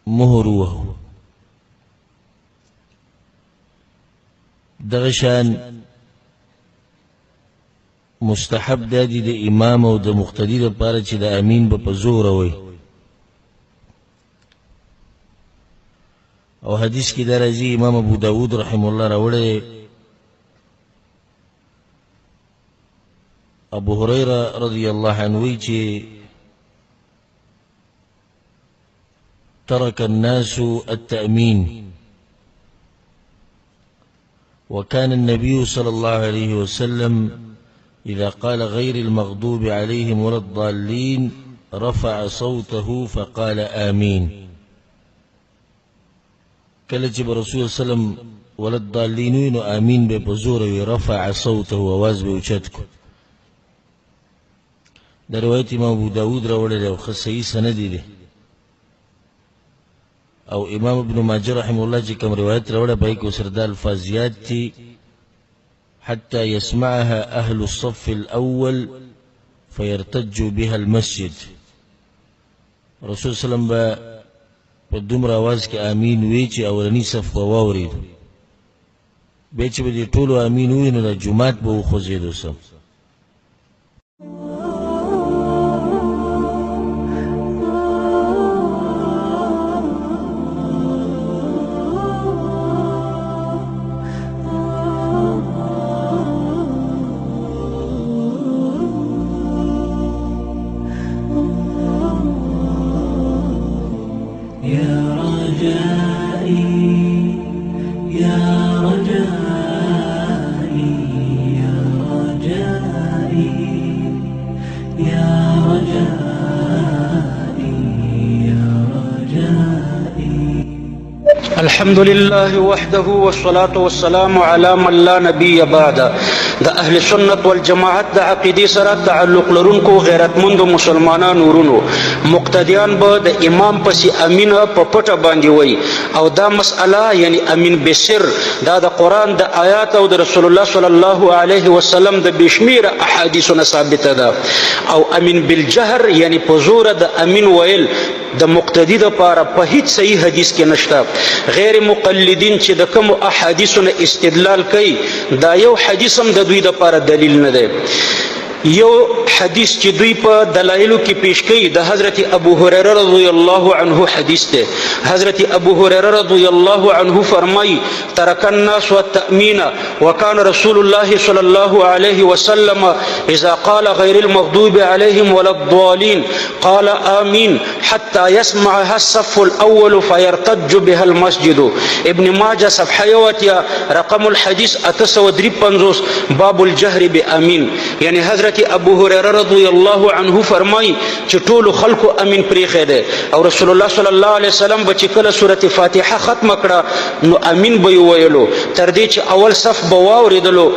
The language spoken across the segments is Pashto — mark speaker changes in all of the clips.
Speaker 1: مهر ووهو. دغه شان مستحب دا دي د امام او د مقتدي لپاره چې د امین به په زوره وایي. او حدیث کې دا راځي، امام ابو داود رحم الله راوړی، ابو هريره رضی الله عنه وی چې ترك الناس التأمين وكان النبي صلى الله عليه وسلم إذا قال غير المغضوب عليهم ولا الضالين رفع صوته فقال آمين. کله چې به رسول سلم ولا الضالين وي نو آمین به په زوره وي، رفع صوته، اواز به اوچت کړو. د روایت امام ابو داود راوړی دی او ښه صحیح سند دی. او امام ابن ماجه رحمه الله چې کوم روایت راوړی په هغې کې ورسره دا الفاظ زیات دي، حتى يسمعها أهل الصف الأول فيرتج بها المسجد. رسول صلی الله علیه وسلم به په دومره اواز کې آمین وی چې اولنی صف به واورېدو، بیا چې به دې ټولو آمین ووي نو د جومات به وخوځېدو سم.
Speaker 2: يا رجائي يا رجائي يا رجائي يا رجائي يا رجائي.
Speaker 3: الحمد لله وحده والصلاة والسلام على من لا نبي بعد. د اهل سنت والجماعت د عقیدې سره تعلق لرونکو غیرتمندو مسلمانانو ورونو، مقتدیان به د امام پسې امین په پټه باندې وایي، او دا مسئله یعنی امین بسر دا د قرآن د آیات او د رسول الله صلی الله علیه وسلم د بې شمېره احادیثو نه ثابته ده. او امین بالجهر یعنی په زوره د امین ویل د مقتدی د پاره په هیڅ صحیح حدیث کې نشته. غیر مقلدین چې د کوم احادیثو نه استدلال کوي دا یو حدیث هم د دوی د پاره دلیل نه دی. یو حدیث چې دوی په دلایلو کې پیش کوي د حضرت ابو هريره رضی الله عنه حدیث دی. حضرت ابو هريره رضی الله عنه فرمایي: ترک الناس والتأمين وكان رسول الله صلى الله عليه وسلم إذا قال غير المغضوب عليهم ولا الضالين قال آمين حتى يسمعها الصف الأول فيرتج بها المسجد. ابن ماجه صفحة یواتیا رقم الحديث اتسو دري پنځوس، باب الجهر بأمين. یعنی حضرت ابو هريره رضی الله عنه فرمای چې ټول خلکو امین پریخې ده، او رسول الله صلی الله علیه وسلم به چې کله سورته فاتحه ختم کړه نو امین به ویلو، تر دې چې اول صف به واورېدلو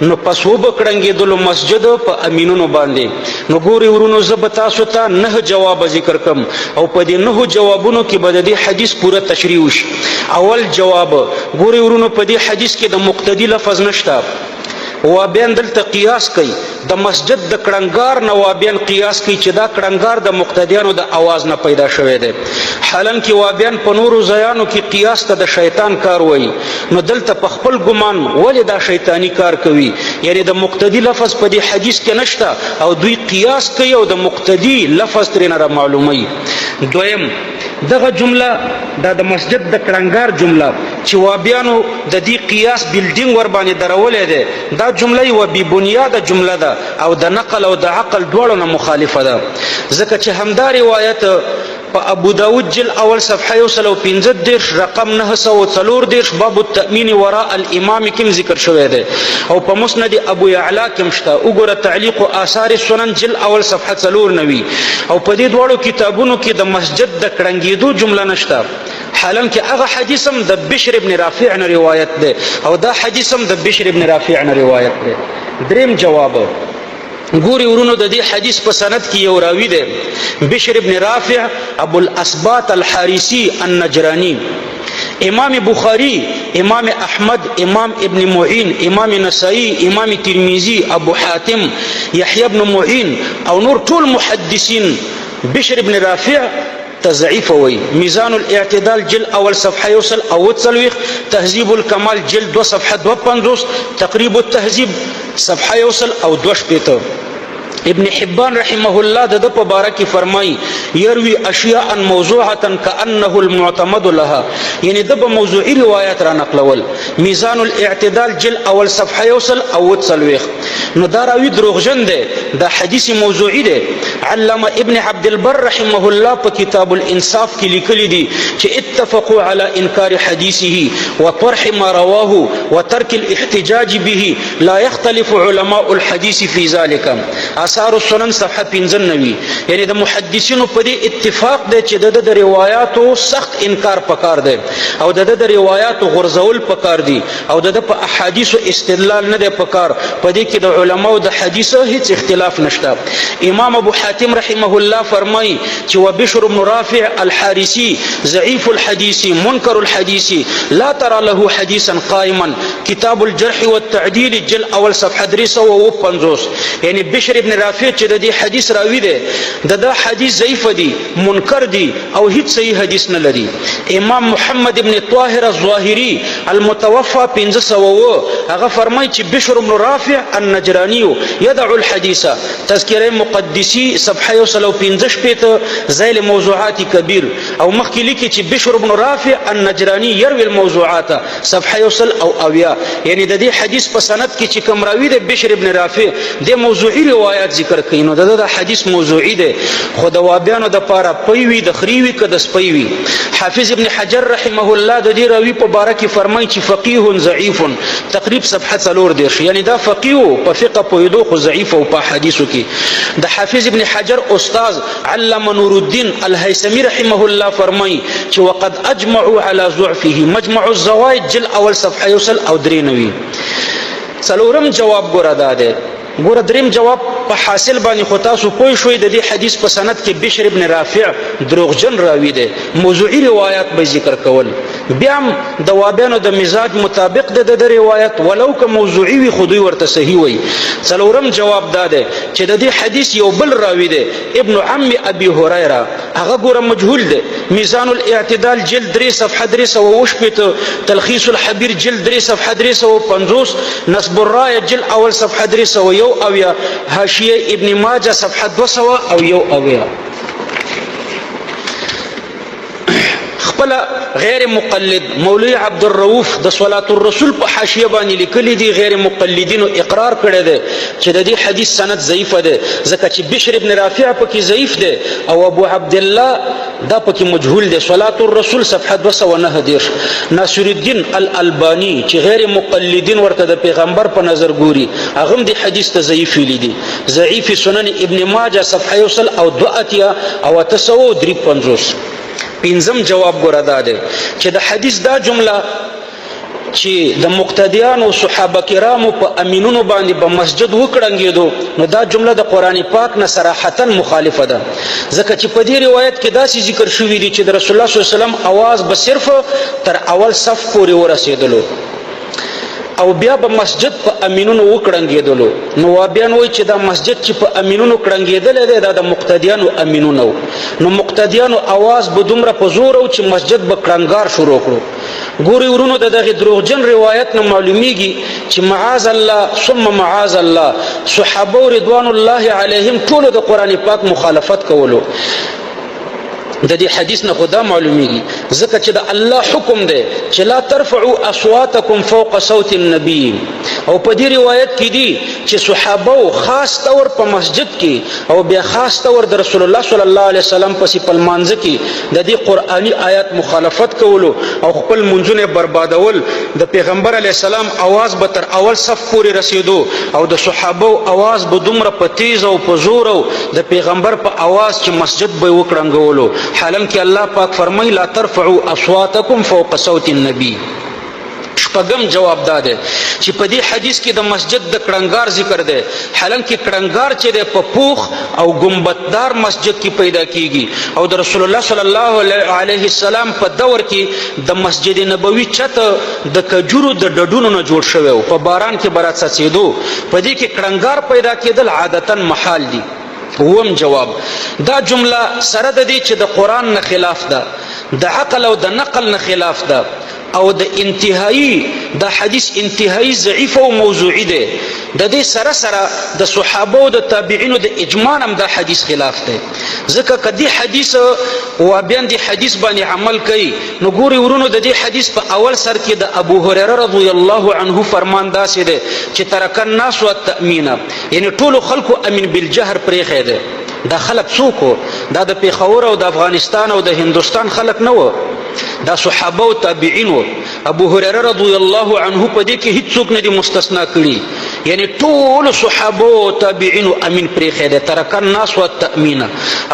Speaker 3: نو پس وبه کړنګېدلو مسجد په امینونو باندې. نو ګورئ ورونو، زه به تاسو ته 9 جواب ذکر کم، او په دې 9 جوابونو کې به د دې حدیث پوره تشریح وشي. اول جواب، ګورئ ورونو، په دې حدیث کې د مقتدي لفظ نشته. وابیان دلته قیاس کوي د مسجد د کړنګار نه، وابیان قیاس کوي چې دا کړنګار د مقتدیانو د اواز نه پیدا شوی دی. حالانکه وابیان په نورو ځایانو کې قیاس ته د شیطان کار وایي، نو دلته په خپل ګمان ولې دا شیطاني کار کوي؟ یعنی د مقتدي لفظ په دې حدیث کې نشته او دوی قیاس کوي او د مقتدي لفظ ترې نه رامعلوموي. دویم، دغه جمله دا د مسجد د کړنګار جمله چې وابیانو د دې قیاس بلډینګ ور باندې درولی دی، دا جمله یوه بې بنیاده جمله ده او د نقل او د عقل دواړو نه مخالفه ده. ځکه چې همدا روایت په ابو داود جل اول صفحه 135 رقم 934 باب التأمین وراء الامام کې ذکر شوی دی، او په مسند ابو یعلا کې هم شته. وګوره تعلیق آثار السنن جل اول صفحه 94. او په دې دواړو کتابونو کې د مسجد د کړنګېدو جمله نشته، حالانکه هغه حدیث هم د بشر ابن رافع نه روایت دی او دا حدیث هم د بشر ابن رافع نه روایت دی. دریم جواب، ګوري ورونو، د دې حدیث په سند کې یو راوي دی، بشر ابن رافع ابو الاسباط الحارثي النجراني. امام بخاری، امام احمد، امام ابن معین، امام نسائی، امام ترمذی، ابو حاتم، یحیی ابن معین او نور ټول محدثین بشر ابن رافع ته ضعیف وایي. میزان الاعتدال جلد اول صفحه یو سل او څلوېښت، تهذیب الکمال جلد 2 صفحه 52، تقریب التهذیب صفحه 162. ابن حبان رحمه الله د په باره کې فرمایي يروي اشیاء موضوعه كانه المعتمد لها، یعنی د په موضوعي روایت را نقلول. میزان الاعتدال جلد اول صفحه 140. نو دا راوی دروغجن دی، دا حدیث موضوعي دی. علامه ابن عبد البر رحمه الله په کتاب الانصاف کې لیکلی دی چې اتفقوا على انکار حدیثه وطرح ما رواه وترك الاحتجاج به لا يختلف علماء الحديث في ذلك. آثار السنن صفحه 95. یعنی د محدثینو په دې اتفاق دی چې د روایاتو سخت انکار پکار دی او د د روایاتو غرزول پکار دی او د په احادیثو استدلال نه دی پکار. په دې کې د علماو د حدیثو هیڅ اختلاف نشته. امام ابو حاتم رحمه الله فرمایي چې وبشر بن رافع الحارثي ضعیف الحديث منکر الحديث لا ترى له حديثا قائما، کتاب الجرح والتعديل جل اول صفحه 350. یعنی بشر ابن رافع چې د دې حدیث راوی دی، د دا حدیث ضعیف دی، منکر دی او هیڅ صحیح حدیث نه لري. امام محمد ابن طاهر الظاهری المتوفى 500 هغه فرمایي چې بشر بن رافع النجراني يدع الحديث، تذکره مقدسی صفحه 165، ذیل موضوعات کبیر. او مخکې لیکي چې بشر بن رافع النجراني يروي الموضوعات، صفحه 170. یعنی د دې حدیث په سند کې چې کوم راوی دی بشر ابن رافع د موضوعي روایت ذکر کوي، نو د حدیث موضوعي دی، خو د وابیانو د پاره پي وي، د خري وي که د سپي وي. حافظ ابن حجر رحمه الله د دې راوی په باره کې فرمایي چې فقيه ضعیف، تقریب صفحه 34. یعنی دا فقيه په فقه پوهېدو خو ضعیف او په حدیثو کې. د حافظ ابن حجر استاد علامه نور الدین الهیثمی رحمه الله فرمایي چې وقد اجمعوا على ضعفه، مجمع الزوائد جل اول صفحه 193. څلورم جواب ګوره دا دی. ګوره دریم جواب په حاصل باندې خو تاسو پوه شوئ، د دې حدیث په سند کې بشر ابن رافع دروغجن راوی دی، موضوعي روایت به ذکر کول. بیا هم د وابیانو د مزاج مطابق د د روایت ولو که موضوعي وي خو دوی ورته صحیح وایي. څلورم جواب دا دی چې د دې حدیث یو بل راوی دی ابن عم ابي هريره، هغه ګوره مجهول دی. میزان الاعتدال جلد 3 صفحه 360، تلخیص الحبیر جلد 3 صفحه 350، نصب الرايه جلد اول صفحه 371، حاشیه ابن ماجه صفحه 271. خپل غیر مقلد مولوی عبد الرؤوف د صلات الرسول په حاشیه باندې لیکلي دي، غیر مقلدینو اقرار کړی دی چې د دې حدیث سند ضعیف دی، ځکه چې بشر ابن رافع پکې ضعیف دی او ابو عبد الله دا پکې مجهول دی. صلات الرسول صفحه 239. ناصر الدین الالبانی چې غیر مقلدین ورته د پیغمبر په نظر ګوري، هغه هم د حدیث ته ضعیف ویلي دي. ضعیف سنن ابن ماجه صفحه 182 او 853. پنځم جواب ګوره دا دی چې د حدیث دا جمله چې د مقتدیانو صحابه کرامو په امینونو باندې به مسجد وکړنګېدو، نو دا جمله د قرآن پاک نه صراحتا مخالفه ده، ځکه چې په دې روایت کې داسې ذکر شوي دي چې د رسول الله صلی الله علیه وسلم اواز به صرف تر اول صف پورې ورسېدلو او بیا به مسجد په امینونو وکړنګېدلو. نو وابیان وایي چې دا مسجد چې په امینونو کړنګېدلی دی، دا د مقتدیانو امینونه وو، نو مقتدیانو اواز به دومره په زور و چې مسجد به کړنګار شروع کړو. ګوري ورونو، د دغه دروغجن روایت نه معلومیږي چې معاذ الله ثم معاذ الله صحابه رضوان الله علیهم ټولو د قرآن پاک مخالفت کولو. د دې حدیث نه خدا معلومیږي، ځکه چې د الله حکم دی چې لا ترفعوا اصواتکم فوق صوت النبي، او په دې روایت کې دي چې صحابه خاص طور په مسجد کې او بیا خاص طور د رسول الله صلی الله علیه وسلم پسې په لمانځه کې د دې قرآني آیات مخالفت کولو او خپل منځونه بربادول. د پیغمبر علیه السلام اواز به تر اول صف پورې رسیدو او د صحابه اواز به دومره په تیز او په زور او د پیغمبر په اواز چې مسجد به وکړنګولو، حالانکه الله پاک فرمایي لا ترفعوا اصواتکم فوق صوت النبي. شپږم جواب دا دی چې په دې حدیث کې د مسجد د کړنګار ذکر دی، حالانکه کړنګار چې دی په پوخ او ګنبددار مسجد کې پیدا کیږي، او د رسول الله صلی الله علیه السلام په دور کې د مسجد نبوي چت د کجورو د ډډونو نه جوړ شوی و، په باران کې به راڅڅېدو، په دې کې کړنګار پیدا کېدل عادتا محال دي. اووم جواب، دا جمله سره د دې چې د قرآن نه خلاف ده، د عقل او د نقل نه خلاف ده، او د انتهایی د حدیث انتهایی ضعیف او موضوعي دی، د دې سره سره د صحابه او د تابعینو د اجماع هم دا حدیث خلاف دی. ځکه که دې حدیث وابیان دې حدیث باندې عمل کوي، نو ګوري ورونو د دې حدیث په اول سر کې د ابو هريره رضی الله عنه فرمان داسې دی چې ترک الناس التأمین، یعنی ټولو خلکو امین بالجهر پرېښی دی. دا خلک څوک وو؟ دا د پېښور او د افغانستان او د هندوستان خلک نه وو، دا صحابه او تابعین وو. ابو هريره رضی الله عنه په دې کې هیڅوک نه دي مستثنا کړي، یعنی ټول صحابه او تابعین امین پرېښی دی، ترک الناس والتأمین.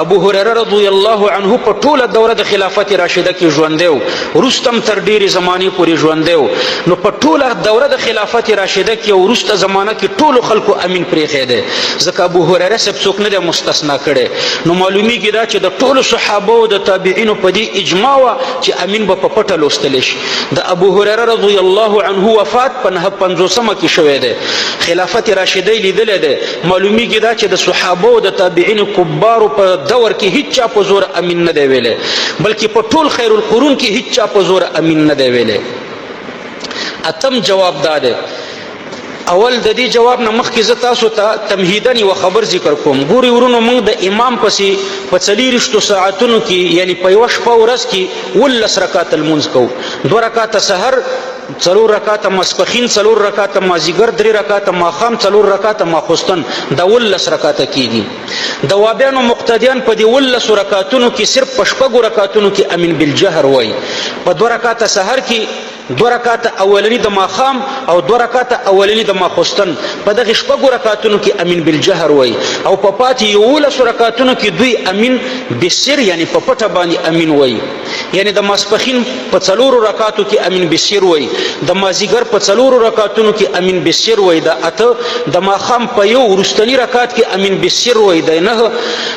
Speaker 3: ابو هريره رضی الله عنه په ټوله دوره د خلافت راشده کې ژوندی و، وروسته هم تر ډېرې زمانې پورې ژوندی و. نو په ټوله دوره د خلافت راشده کې او وروسته زمانه کې ټولو خلکو امین پرېښی دی، ځکه ابو هريره صاحب څوک نه دی مستثنا کړی. نو معلومیږي دا چې د ټولو صحابه او د تابعینو په دې اجماع وه چې امین به په پټه لوستلی شي. د ابو هريره رضی الله عنه وفات په 59مه کې شوی دی، خلافت راشده یې لیدلی دی. معلومیږي دا چې د صحابه او د تابعینو کبارو په دور کې هیچا په زور امین نه دی ویلی، بلکې په ټول خیر القرون کې هیچا په زور امین نه دی ویلی. اتم جواب دا دی. اول د دې جواب نه مخکې زه تاسو ته تمهیداً یوه خبر ذکر کوم. ګوري ورونو، موږ د امام پسې په 24 ساعتونو کې، یعنی په یوه شپه ورځ کې 19 رکعته لمونځ کوو. 2 رکعته سحر، 4 رکعته ماسپښین، 4 رکعته مازیګر، 3 رکعته ماښام، 4 رکعته ماخوستن، دا 19 رکعته کېږي. د وابیانو مقتدیان په دې 19 رکعتونو کې صرف په 6 رکعتونو کې امین بالجهر وایي. په 2 رکعته سحر کې، 2 رکعته اولنی د ماښام او 2 رکعته اولنی د ماخوستن، په دغه 6 رکعتونو کې امین بالجهر وایي، او په پاتې 11 رکعتونو کې دوی امین بالسر، یعنی په پټه باندې امین وایي. یعنی د ماسپښین په 4 رکعتو کې امین بالسر وایي، د مازیګر په 4 رکعتونو کې امین بالسر وایي، د 8، د ماښام په یو وروستني رکعت کې امین بالسر وایي، د 9،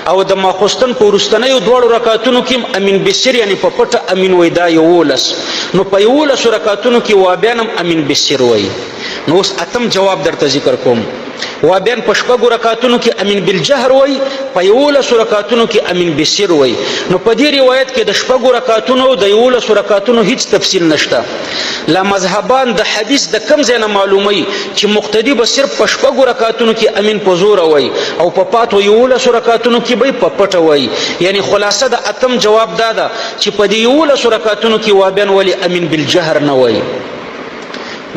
Speaker 3: او د ماخوستن په وروستنیو 2 رکعتونو کې امین بالسر، یعنی په پټه امین وایي، دا 11. نو په 11 رکعتونو کې وابیان هم امین بالسر وایي. نو اوس اتم جواب درته ذکر کوم. وابیان په 6 رکعتونو کې امین بالجهر وایي، په 11 رکعتونو کې امین بالسر وایي. نو په دې روایت کې د 6 رکعتونو او د 11 رکعتونو هیڅ تفصیل نشته. لا مذهبان د حدیث د کم ځای نه معلوموي چې مقتدي به صرف په 6 رکعتونو کې امین په زوره وایي او په پاتو 11 رکعتونو کې به په پټه وایي. یعنی خلاصه د اتم جواب دا ده چې په دې 11 رکعتونو کې وابیان ولې امین بالجهر نه وایي،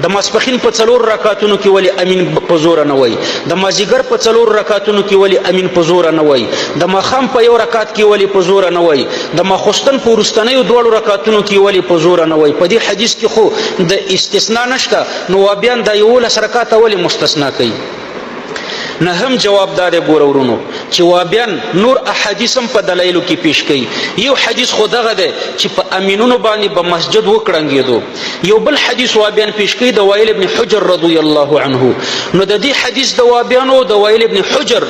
Speaker 3: د ماسپښین په 4 رکعتونو کې ولې امین په زوره نه وایي، د مازیګر په 4 رکعتونو کې ولې امین په زوره نه وایي، د ماښام په 1 رکعت کې ولې په زوره نه وایي، د ماخوستن په وروستنیو 2 رکعتونو کې ولې په زوره نه وایي. په دې حدیث کې خو د استثنا نشته، نو وابیان دا 11 رکعته ولې مستثنا کوي؟ نه هم جواب دا دی ګوره ورونو چې وابیان نور احادیث هم په دلایلو کې پیش کوي. یو حدیث خو دغه دی چې په امینونو باندې به مسجد وکړنګېدو. یو بل حدیث وابیان پیش کوي د وائل ابن حجر رضی الله عنه. نو د دې حدیث د وابیانو د وائل ابن حجر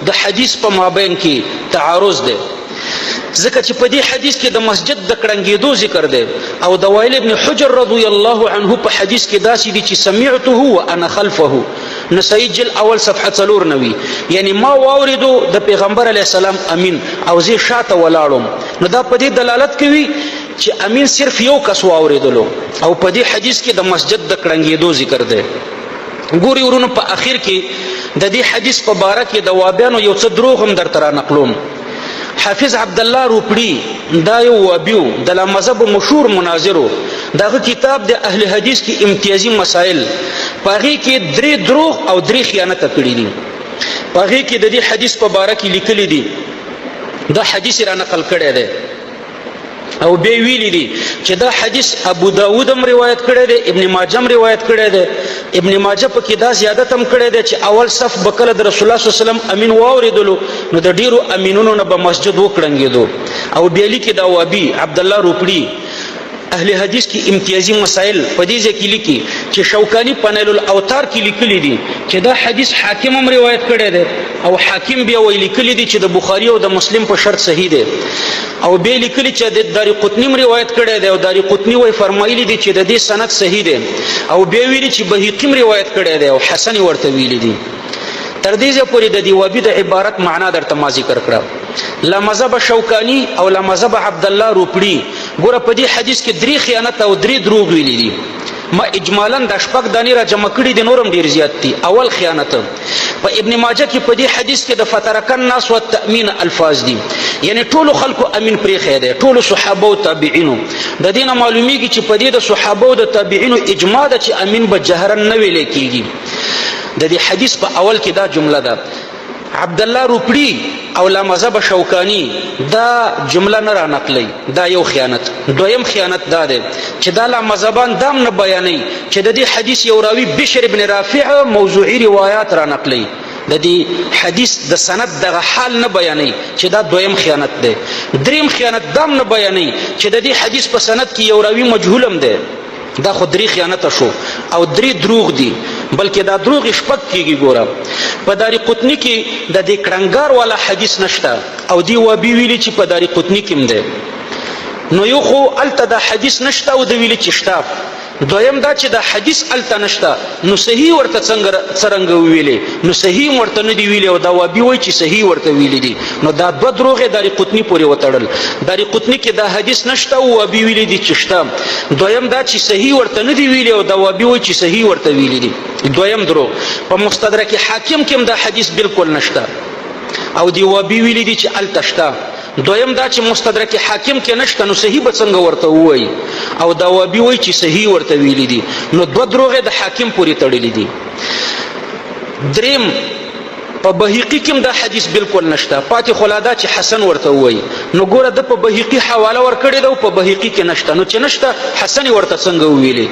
Speaker 3: د حدیث په مابین کې تعارض دی، ځکه چې په دې حدیث کې د مسجد د کړنګېدو ذکر دی، او د وائل ابن حجر رضی الله عنه په حدیث کې داسې دي چې سمعته وانا خلفه، نسائی جل اول صفحه 94، یعنی ما واورېدو د پیغمبر علیه السلام امین او زه شاته ولاړم. نو دا په دې دلالت کوي چې امین صرف یو کس واورېدلو، او په دې حدیث کې د مسجد د کړنګېدو ذکر دی. ګوري ورونو په اخر کې د دې حدیث په باره کې د وابیانو یو څه دروغ هم درته را نقلوم. حافظ عبدالله روپړي دا یو وابي و، د لا مذهب مشهور مناظر و. د هغه کتاب د اهل حدیث کې امتیازي مسایل، په هغې کې 3 دروغ او 3 خیانته کړي دي. په هغې کې د دې حدیث په باره کې لیکلي دي، دا حدیث یې را نقل کړی دی، او بیا ویلي دي چې دا حدیث ابو داود هم روایت کړی دی، ابن ماجه هم روایت کړی دی. ابن ماجه پکې دا زیادت هم کړی دی چې اول صف به کله د رسول الله صلی الله علیه وسلم امین واورېدلو نو د ډېرو امینونو نه به مسجد وکړنګېدو. او بیا لیکي دا وابي عبدالله روپړي اهل حدیث کې امتیازي مسایل په دې ځای کې لیکي چې شوکاني په نیل الاوتار کې لیکلي دي چې دا حدیث حاکم هم روایت کړی دی، او حاکم بیا وایي لیکلي دي چې د بخاري او د مسلم په شرط صحیح دی. او بیا لیکلي چې د دارقطني هم روایت کړی دی، او دارقطني وایي فرمایلي دي چې د دې سند صحیح دی. او بیا ویلي چې بهیقي هم روایت کړی دی او حسن یې ورته ویلي دي. تر دې ځایه پورې د دې وابي د عبارت معنا درته ما ذکر کړه. لا مذهب شوکانی او لا مذهب عبد الله روپړي، ګوره په دې حدیث کې درې خیانت او درې دروغ ویلي دي. ما اجمالا د شپږ دانې را جمع کړي دي، نورم ډیر زیات دي. اول خیانت په ابن ماجه کې په دې حدیث کې د فترک الناس والتأمین الفاظ دي، یعنی ټولو خلکو امین پرېښی دی، ټولو صحابه او تابعینو. د دې نه معلومیږي چې په دې د صحابه او د تابعینو اجماع ده چې امین به جهرا نه ویلی کیږي. د دې حدیث په اول کې دا جمله ده، عبد الله روپړي او لا مذهب شوکانی دا جمله نه را نقلي، دا یو خیانت. دویم خیانت دا دی چې دا لا مذهبان دام نه بیانوي چې د دې حدیث یو راوي بشر ابن رافع موضوعي روایات را نقلي، د دې حدیث د سند دغه حال نه بیانوي چې دا دویم خیانت دی. دریم خیانت دام نه بیانوي چې د دې حدیث په سند کې یو راوي مجهولم دی. دا خو درې خیانت شو او درې دروغ دي، بلکې دا دروغ شپږ کېږي. ګوره په داري قطني کې د دې کړنګار والا حدیث نشته او دی وابي ویلي چې په داري قطني کې هم دی، نو یو خو هلته دا حدیث نشته او د ویلي چې شته. دویم دا چې دا حدیث هلته نشته، نو صحیح ورته څنګه څرنګه ویلې؟ نو صحیح ورته نه دی ویلي او دا وابي وایي چې صحیح ورته ویلي دي. نو دا دوه دروغ یې داري قطني پورې وتړل. داري قطني کې دا حدیث نشته او وابي ویلي دي چې شته. دویم دا چې صحیح ورته نه دی ویلي او دا وابي وایي چې صحیح ورته ویلي دي. دویم دروغ په مستدرک حاکم کې هم دا حدیث بالکل نشته او دی وابي ویلي دي چې هلته شته. دویم دا چې مستدرک حاکم کې نشته، نو صحیح به څنګه ورته ووایي؟ او دا وابي وایي چې صحیح ورته ویلي دي. نو دوه دروغ د حاکم پورې تړلي دي. دریم په بهیقي کې هم دا حدیث بالکل نشته، پاتې خو لا دا چې حسن ورته ووایي. نو ګوره ده په بهیقي حواله ورکړې ده او په بهیقي کې نشته، نو چې نشته حسن یې ورته څنګه وویلې؟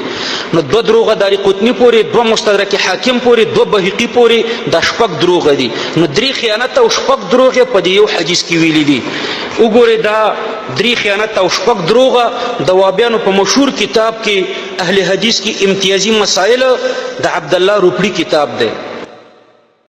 Speaker 3: نو دوه دروغه داري قطني پورې، دوه مستدرک حاکم پورې، دوه بهیقي پورې، دا شپږ دروغه دي. نو درې خیانت او شپږ دروغ یې په دې یو حدیث کې ویلي دي. وګورئ دا درې خیانت او شپږ دروغه د وابیانو په مشهور کتاب کې اهل حدیث کې امتیازي مسائل د عبدالله روپړي کتاب دی.